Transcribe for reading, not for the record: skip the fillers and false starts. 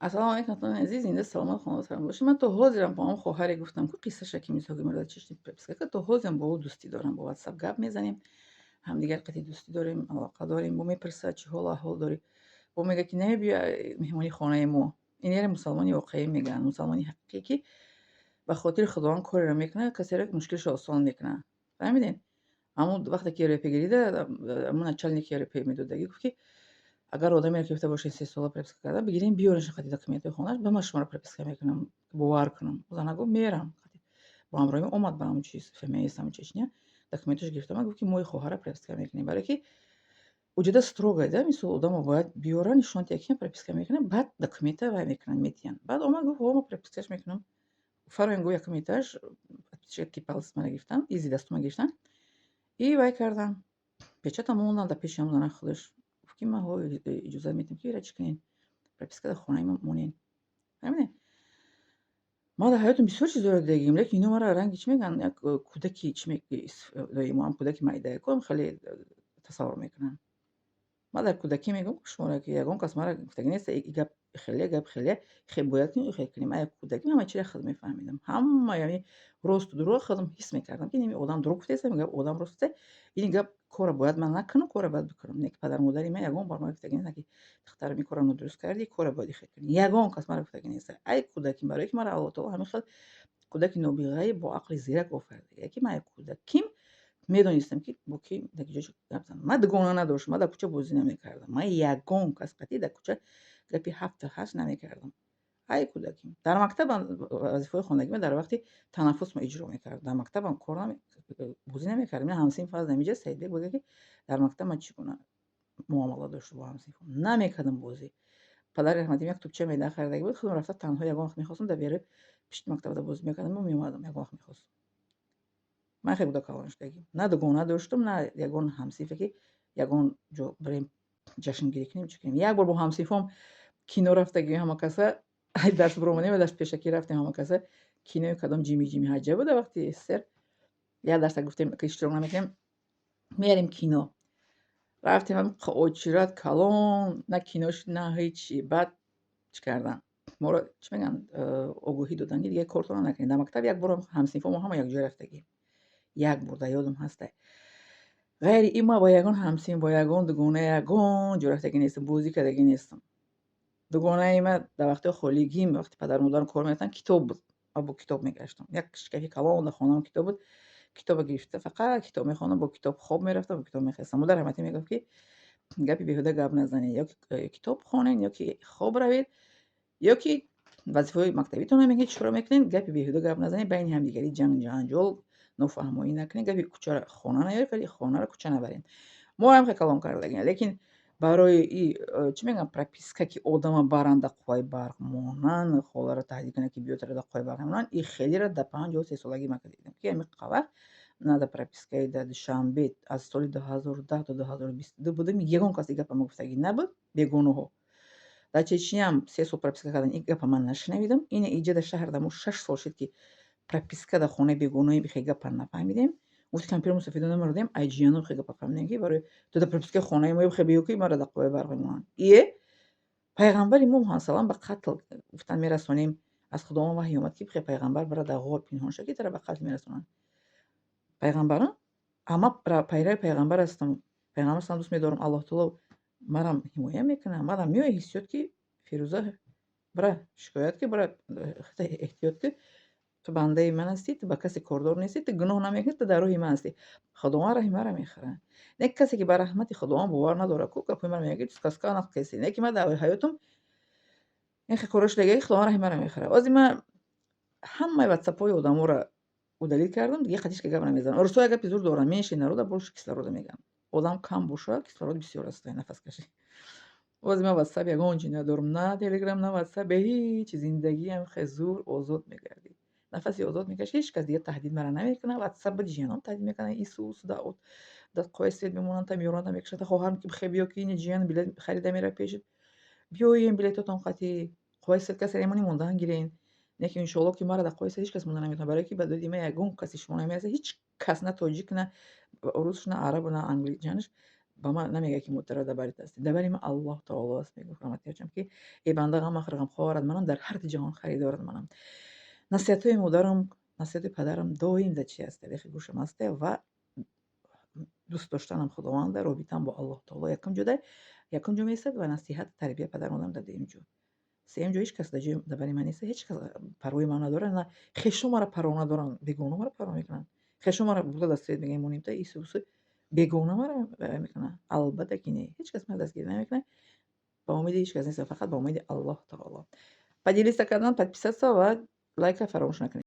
Ассалому алайкум, дӯстони азиз, зинда, саломат, хонавода саломат бошед. Ман то ҳозирам бо он хоҳаре гуфтам, ку қиссаша, ки мисоли мара дар Чечня прописка кард, то ҳозирам бо ӯ дӯстӣ дорам, бо WhatsApp гап мезанем, ҳамдигар қати дӯстӣ дорем, алоқа дорем. Бо мепурсад, чӣ ҳол аҳвол дорӣ. Бо мегӯяд, ки намебиё меҳмони хонаи мо. Ин яре мусалмони воқеӣ мегӯянд, мусалмони ҳақиқӣ, ки ба хотири Худованд кореро мекунад, касеро мушкилашро осон мекунад. Фаҳмидед? Ҳамун вақте ки РП гирида, ҳамун начальники РП медодагӣ гуфт, ки агар одамеро ки гуфта бошед, 3 сола прописка карда, бигирем, биёренш қати документҳои хонааш, ба ман шуморо прописка мекунам, бовар кунам. Зана гуфт, мерам. Бо ҳамроҳим омад ба ҳамун чиз, ФМС, ҳамун Чечня, документашо гирифта омад, гуфт, ки мо и хоҳарро прописка мекунем, барое ки уҷода строго да, мисол, одамо бояд биёранд, нишон диҳанд, ки прописка мекунам, баъд документа вай мекунанд, метиҳанд. Баъд омад, гуфт, ҳо, мо пропискаш мекунам. Фароем, гуфт, якум этаж, отпечатки палец мана гирифтан, изи дастума гирифтан и вай кардан. Печатам монданд дар пеши ҳамун зана худаш. Гуфт, ки ман ҳо иҷозат медиҳам, ки ира чӣ кунед, прописка дар хонаи ма монед. Фаҳмидед? Ман дар ҳаётам бисёр чизҳоро дидагим, лекин ино мара ранги, чӣ мегӯянд, як кӯдаки, чӣ мо кӯдаки майдаяком хеле тасаввур мекунанд. Ман дар кӯдакӣ мегӯям шуморо, ки ягон кас мара гуфтагӣ нест, и гап хеле, гап хеле, хе бояд кунӣ, хе кунӣ. Ман як кӯдакӣ ҳама чиро худ мефаҳмидам. Ҳама, яъне росту дурӯғ худам ҳис мекардам, ки ин одам дурӯғ гуфтааст, ин гап одам рост гуфтааст, ин гап корро бояд ман накунам, корро бояд бикунам. Не ки падару модари ман ягон бор мара гуфтагӣ нестанд, ки духтарам, ин корро нодуруст кардӣ, корро бояд ихел кунӣ. Ягон кас мара гуфтагӣ нест. Ай кӯдаким, барое ки мара Аллоҳ таоло ҳамин хел кӯдаки нобиғаи бо ақли зирак офарида, ки ман як кӯдаким медонистам, ки бо ки дар ҷо гап занам. Ман дугона надоштам, ман дар кӯча бозӣ намекардам. Ман ягон кас қатъи дар кӯча гапи ҳафту ҳашт намекардам. Ай кӯдаким. Дар мактабам вазифаҳои хонагима дар вақти танаффус ма иҷро мекардам. Дар мактабам кор бозӣ намекардам. Ин ҳамсинф аз ҳамиҷа Саидбек буд, ки дар мактаб ман чӣ гуна муомала доштам бо ҳамсинфом. Намекардам бозӣ. Падари раҳматим як тӯпча майда харидаги буд, худам рафта танҳо ягон вақт мехостам, дар бери пишти мактабда бозӣ мекардам, меомадам, ягон вақт мехостам. Ман хеле кӯдак калон шудагим. На дугона доштам, на ягон ҳамсинфе, ки ягон ҷо бирем, ҷашнгирӣ кунем, чӣ кунем. Як бор бо ҳамсинфом кино рафтагим, ҳама каса дарс биромадем ва дарс пешакӣ рафтем, ҳама каса кинои кадом Ҷими Ҷими Ҳаҷа буда вақти СССР. Як дарса гуфтем, ки иштирок намекунем, мерем кино. Рафтем, очират калон, на кино шуд, на ҳечи. Баъд чӣ карданд? Моро, чӣ мегӯянд, огоҳӣ доданд, ки дига кортона накунед. Дар мактаб як борам ҳамсинфомо ҳама якҷоя рафтагим. Як бор дар ёдам ҳаста. Ғайри ин ман бо ягон ҳамсинф, бо ягон дугона ягон ҷо рафтагӣ нестам, бозӣ кардагӣ нестам. Дугонаи ман дар вақтҳои холигим, вақте падару модарам кор мерафтанд, китоб буд. Ман бо китоб мегаштам. Як шкафи калон дар хонаам китоб буд. Китобро гирифта, фақат китоб мехондам, бо китоб хоб мерафтам, бо китоб мехестам. Модар раҳматӣ мегуфт, ки гапи беҳуда гап назанед, ё ки китоб хонед, ё ки хоб равед, ё ки вазифаҳои мактабитонро мекунед, чӣ кора мекунед, гапи беҳуда гап назанед, байни ҳамдигарӣ ҷанг ҷанҷол, нофаҳмоӣ накунед, гапи кӯчаро хона наёред, вале хонаро кӯча набаред. Мо ҳам хел калон кардагем, лекин барои и, чӣ мегӯянд, прописка, ки одама баранд, дар қувваи барқ монанд, холаро таҳдид кунанд, ки биё, тара дар қувваи барқ мемонанд, и хелеро дар 53 солагӣ ман дидам, ки ҳамин вақт на дар пропискаи дар Душанбе аз соли 2010 то 2022 будем, ягон кас и гапа ма гуфтагӣ набуд, бегуноҳо. Дар Чечняам 3 сол прописка кардан, ин гапа ман нашунавидам. Ина иҷа дар шаҳр дамо 6 сол шуд, ки прописка дар хонаи бегуноҳӣ бихе гапа нафаҳмидем. Гуфти кампиро мусофида намеродем, ай ҷияно хе гапа фаҳмидем, ки барои ту дар пропискаи хонаи мо бихе биё, ки маро дар қувваи барқ мемонанд. Ие пайғамбари мо Муҳаммад ба қатл гуфтан мерасонем, аз Худованд ваҳй омад, ки бихе пайғамбар бара дар ғор пинҳон шад, ки тара ба қатл мерасонанд. Пайғамбарон, ама пайрави пайғамбар ҳастам, пайғамбар салам дӯст медорам, Аллоҳ таоло марам ҳимоя мекунад, марам меояд ҳиссиёт, ки Фирӯза, бара шикоят ки, бара эҳтиёт ки, ту бандаи ман ҳастӣ, ту ба касе кордор нестӣ, ту гуноҳ намекунӣ, ту дар роҳи ман ҳастӣ, Худованд раҳи маро мехӯрад. Не касе, ки ба раҳмати Худованд бовар надорад, ку гапҳои маро мегӯяд, сказка нақкеси. Не ки ман дар ҳаётам ин хел корҳо шудагӣ, Худованд раҳи маро мехӯрад. Ҳозир ман ҳамаи ватсапҳои одаморо удалить кардам, дига қатишка гап намезанам. Русҳо як гапи зур доранд: меньше народа, больше кислорода, мегӯянд. Одам кам бошад, кислород бисёр аст, нафаскашӣ. Ҳозир ман ватсап ягон чи надорам, на Телеграм, на ватсап, бе ҳеҷ, зиндагиам хел зур озод мегардид. Нафаси озод мекашӣ, ҳеҷ кас дига таҳдид мара намекунад. Ватсап буд, ҷиянам таҳдид мекунад, ису дар қувваи свет мемонанд, та меёранд, та мекашанд, та хоҳарам, ки бихе биё, ки ина ҷиян билет харида меравад пешит. Биёем, билетотон қатӣ қувваи свет касе ремони мондан гирен. Не ки иншоалло, ки мара дар қувваи свет ҳеҷ кас монда наметавонад, барое ки ба доди ман ягон каси шумо намерасад, ҳеҷ кас, на тоҷик, на рус, на арабу, на англичанаш. Ба ман намегӯяд, ки мо туро дар бари ҳастем. Дар бари ман Аллоҳ таоло аст, мегуфт раҳматиёчам, ки э банда, ғам махӯр, ғамхорат манам, дар ҳар ду ҷаҳон харидорат манам. Насиҳатҳои модарам, насиҳатҳои падарам доим дар чи аст, дар бехи гӯшам ҳасте ва дӯст доштанам Худованда, робитаам бо Аллоҳ таоло якум ҷода, якум ҷо меистад ва насиҳат, тарбия падару модарам дар дуюм ҷо. Сеюм ҷо ҳеҷ кас дар ҷои дар бари ман нест, ҳеҷ кас парвои ман надорад, на хешо маро парво надоранд, бегона маро парво мекунанд. Хешо маро бурда дастгирӣ мегӯянд, монем та ису усу, бегона маро мекунанд. Албатта ки не, ҳеҷ кас маро дастгирӣ намекунад. Ба умеди ҳеҷ кас нестам, фақат ба умеди Аллоҳ таоло. Поделиться кардан, подписаться ва лайка фаромӯш накунед.